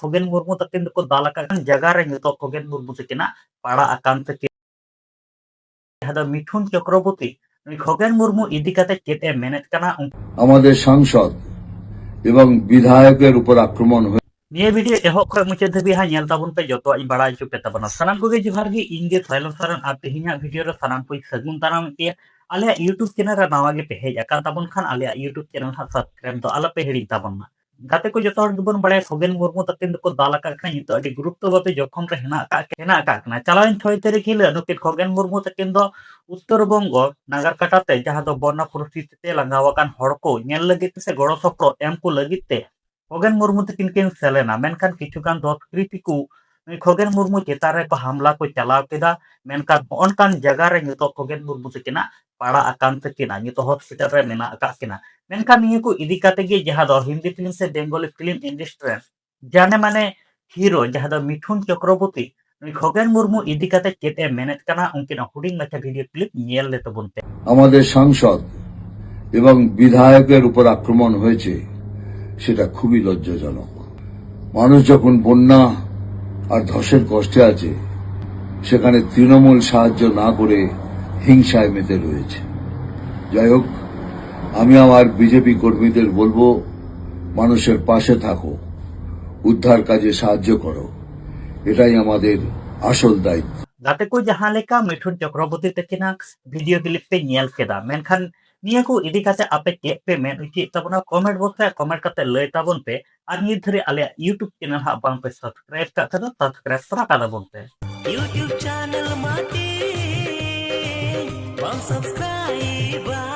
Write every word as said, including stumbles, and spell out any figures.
ᱠᱷᱚᱜᱮᱱ ᱢᱩᱨᱢᱩ ᱛᱟᱹᱠᱤᱱ ᱫᱚᱠᱚ ᱫᱟᱞ ᱟᱠᱟᱫ ᱠᱷᱟᱱ ᱡᱟᱭᱜᱟ ᱨᱮ ᱱᱤᱛᱚᱜ ᱠᱷᱚᱜᱮᱱ ᱢᱩᱨᱢᱩ ᱛᱟᱹᱠᱤᱱᱟᱜ ᱯᱟᱲᱟᱜ ᱟᱠᱟᱱ ᱛᱟᱹᱠᱤᱱ᱾ ᱡᱟᱦᱟᱸ ᱫᱚ ᱢᱤᱴᱷᱩᱱ ᱪᱚᱠᱨᱚᱵᱚᱨᱛᱤ ᱱᱩᱭ ᱠᱷᱚᱜᱮᱱ ᱢᱩᱨᱢᱩ ᱤᱫᱤ ᱠᱟᱛᱮ ᱪᱮᱫ ᱮ ᱢᱮᱱᱮᱫ ᱠᱟᱱᱟ, ᱩᱱ- আমাদের সাংসদ এবং বিধায়কের উপর আক্রমণ হয়ে ᱱᱤᱭᱟᱹ ᱵᱷᱤᱰᱤᱭᱳ ᱮᱦᱚᱵ ᱠᱷᱚᱱ ᱢᱩᱪᱟᱹᱫ ᱫᱷᱟᱹᱵᱤᱡ ᱦᱟᱸᱜ ᱧᱮᱞ ᱛᱟᱵᱚᱱ ᱯᱮ, ᱡᱚᱛᱚᱣᱟᱜ ᱤᱧ ᱵᱟᱲᱟᱭ ᱦᱚᱪᱚ ᱯᱮ ᱛᱟᱵᱚᱱᱟ᱾ ᱥᱟᱱᱟᱢ ᱠᱚᱜᱮ ᱡᱚᱦᱟᱨ ᱜᱮ, ᱤᱧ ᱜᱮ ᱥᱟᱭᱞᱚᱱ ᱥᱚᱨᱮᱱ ᱟᱨ ᱛᱮᱦᱮᱧᱟᱜ ᱵᱷᱤᱰᱤᱭᱳ ᱨᱮ ᱥᱟᱱᱟᱢ ᱠᱚᱧ ᱥᱟᱹᱜᱩᱱ ᱫᱟᱨᱟᱢᱮᱫ ᱯᱮᱭᱟ᱾ ᱟᱞᱮᱭᱟᱜ YouTube ᱪᱮᱱᱮᱞ ᱨᱮ ᱱᱟᱣᱟ ᱜᱮᱯᱮ ᱦᱮᱡ ᱟᱠᱟᱱ ᱛᱟᱵᱚᱱ ᱠᱷᱟᱱ ᱟᱞᱮᱭᱟᱜ YouTube ᱪᱮᱱᱮᱞ ᱦᱟᱸᱜ ᱥᱟᱵᱥᱠᱨᱟᱭᱤᱵ ᱫᱚ ᱟᱞᱚᱯᱮ ᱦᱤᱲᱤᱧ ᱛᱟᱵᱚᱱ ᱢᱟ᱾ ᱜᱟᱛᱮ ᱠᱚ, ᱡᱚᱛᱚ ᱦᱚᱲ ᱜᱮᱵᱚᱱ ᱵᱟᱲᱟᱭᱟ ᱠᱷᱚᱜᱮᱱ ᱢᱩᱨᱢᱩ ᱛᱟᱹᱠᱤᱱ ᱫᱚᱠᱚ ᱫᱟᱞ ᱟᱠᱟᱫ ᱠᱤᱱᱟ, ᱱᱤᱛᱚᱜ ᱟᱹᱰᱤ ᱜᱩᱨᱩᱛᱛᱚ ᱵᱷᱟᱵᱮ ᱡᱚᱠᱷᱚᱢ ᱨᱮ ᱦᱮᱱᱟᱜ ᱟᱠᱟᱫ ᱦᱮᱱᱟᱜ ᱟᱠᱟᱫ ᱠᱤᱱᱟ᱾ ᱪᱟᱞᱟᱣᱮᱱ ᱪᱷᱚᱭ ᱛᱟᱹᱨᱤᱠᱷ ᱦᱤᱞᱳᱜ ᱱᱩᱠᱤᱱ ᱠᱷᱚᱜᱮᱱ ᱢᱩᱨᱢᱩ ᱛᱟᱹᱠᱤᱱ ᱫᱚ ᱩᱛᱛᱚᱨ ᱵᱚᱝᱜᱚ ᱱᱟᱜᱟᱨ ᱠᱟᱴᱟᱛᱮ, ᱡᱟᱦᱟᱸ ᱫᱚ ᱵᱚᱱᱱᱟ ᱯᱚᱨᱤᱥᱛᱷᱤᱛᱤ ᱛᱮ ᱞᱟᱸᱜᱟᱣ ᱟᱠᱟᱱ ᱦᱚᱲ ᱠᱚ ᱧᱮᱞ ᱞᱟᱹᱜᱤᱫ ᱛᱮ ᱥᱮ ᱜᱚᱲᱚ ᱥᱚᱯᱚᱦᱚᱫ ᱮᱢ ᱠᱚ ᱞᱟᱹᱜᱤᱫ ᱛᱮ ᱠᱷᱚᱜᱮᱱ ᱢᱩᱨᱢᱩ ᱛᱟᱹᱠᱤᱱ ᱠᱤᱱ ᱥᱮᱱ ᱞᱮᱱᱟ᱾ ᱢᱮᱱᱠᱷᱟᱱ ᱠᱤᱪᱷᱩ ᱜᱟᱱ ᱫᱩᱥᱠᱨᱤᱛᱤ ᱠᱚ ᱱᱩᱭ ᱠᱷᱚᱜᱮᱱ ᱢᱩᱨᱢᱩ ᱪᱮᱛᱟᱱ ᱨᱮᱠᱚ ᱦᱟᱢᱞᱟ ᱠᱚ ᱪᱟᱞᱟᱣ ᱠᱮᱫᱟ᱾ ᱢᱮᱱᱠᱷᱟᱱ ᱱᱚᱜᱼᱚ ᱱᱚᱝᱠᱟᱱ ᱡᱟᱭᱜᱟ ᱨᱮ ᱱᱤᱛᱚᱜ ᱠᱷᱚᱜᱮᱱ ᱢᱩᱨᱢᱩ ᱛᱟᱹᱠᱤᱱᱟᱜ ᱯᱟᱲᱟᱜ ᱟᱠᱟᱱ ᱛᱟᱹᱠᱤᱱᱟ, ᱱᱤᱛᱚᱜ ᱦᱚᱥᱯᱤᱴᱟᱞ ᱨᱮ ᱢᱮᱱᱟᱜ ᱟᱠᱟᱫ ᱠᱤᱱᱟ᱾ ᱢᱮᱱᱠᱷᱟᱱ ᱱᱤᱭᱟᱹ ᱠᱚ ᱤᱫᱤ ᱠᱟᱛᱮ ᱜᱮ ᱡᱟᱦᱟᱸ ᱫᱚ ᱦᱤᱱᱫᱤ ᱯᱷᱤᱞᱢ ᱥᱮ ᱵᱮᱝᱜᱚᱞᱤ ᱯᱷᱤᱞᱢ ᱤᱱᱰᱟᱥᱴᱨᱤ ᱨᱮᱱ ᱡᱟᱱᱮ ᱢᱟᱱᱮ ᱦᱤᱨᱳ, ᱡᱟᱦᱟᱸ ᱫᱚ ᱢᱤᱴᱷᱩᱱ ᱪᱚᱠᱨᱚᱵᱚᱨᱛᱤ, ᱱᱩᱭ ᱠᱷᱚᱜᱮᱱ ᱢᱩᱨᱢᱩ ᱤᱫᱤ ᱠᱟᱛᱮ ᱪᱮᱫ ᱮ ᱢᱮᱱᱮᱫ ᱠᱟᱱᱟ, ᱩᱱᱠᱤᱱᱟᱜ ᱦᱩᱰᱤᱧ ᱢᱟᱪᱷᱟ ᱵᱷᱤᱰᱤᱭᱳ ᱠᱞᱤᱯ ᱧᱮᱞ ᱞᱮ ᱛᱟᱵᱚᱱ ᱯᱮ᱾ আমাদের সাংসদ এবং বিধায়কের উপর আক্রমণ হয়েছে, সেটা খুবই লজ্জাজনক। মানুষ যখন বন্যা আর ধসের কষ্টে আছে, সেখানে তৃণমূল সাহায্য না করে হিংসায় মেতে রয়েছে। যাই হোক, আমি আমার বিজেপি কর্মীদের বলবো, মানুষের পাশে থাকো, উদ্ধার কাজে সাহায্য করো, এটাই আমাদের আসল দায়িত্ব। ᱜᱟᱛᱮ ᱠᱚ, ᱡᱟᱦᱟᱸ ᱞᱮᱠᱟ ᱢᱤᱴᱷᱩᱱ ᱪᱚᱠᱨᱚᱵᱚᱨᱛᱤ ᱛᱟᱹᱠᱤᱱᱟᱜ ᱵᱷᱤᱰᱤᱭᱳ ᱠᱞᱤᱯ ᱯᱮ ᱧᱮᱞ ᱠᱮᱫᱟ, ᱢᱮᱱᱠᱷᱟᱱ ᱱᱤᱭᱟᱹ ᱠᱚ ᱤᱫᱤ ᱠᱟᱛᱮ ᱟᱯᱮ ᱪᱮᱫ ᱯᱮ ᱢᱮᱱ ᱦᱚᱪᱚᱭᱮᱫ ᱛᱟᱵᱚᱱᱟ, ᱠᱚᱢᱮᱱᱴ ᱵᱚᱠᱥ ᱨᱮ ᱠᱚᱢᱮᱱᱴ ᱠᱟᱛᱮ ᱞᱟᱹᱭ ᱛᱟᱵᱚᱱ ᱯᱮ᱾ ᱟᱨ ᱱᱤᱛ ᱫᱷᱟᱹᱨᱤᱡ ᱟᱞᱮᱭᱟᱜ YouTube ᱪᱮᱱᱮᱞ ᱦᱟᱸᱜ ᱵᱟᱝ ᱯᱮ ᱥᱟᱵᱥᱠᱨᱟᱭᱤᱵ ᱠᱟᱜ ᱠᱷᱟᱱ ᱫᱚ ᱥᱟᱵᱥᱠᱨᱟᱭᱤᱵ ᱛᱚᱨᱟ ᱠᱟᱜ ᱛᱟᱵᱚᱱ ᱯᱮ᱾ YouTube channel ᱢᱟᱴᱤ ᱵᱟᱢ subscribe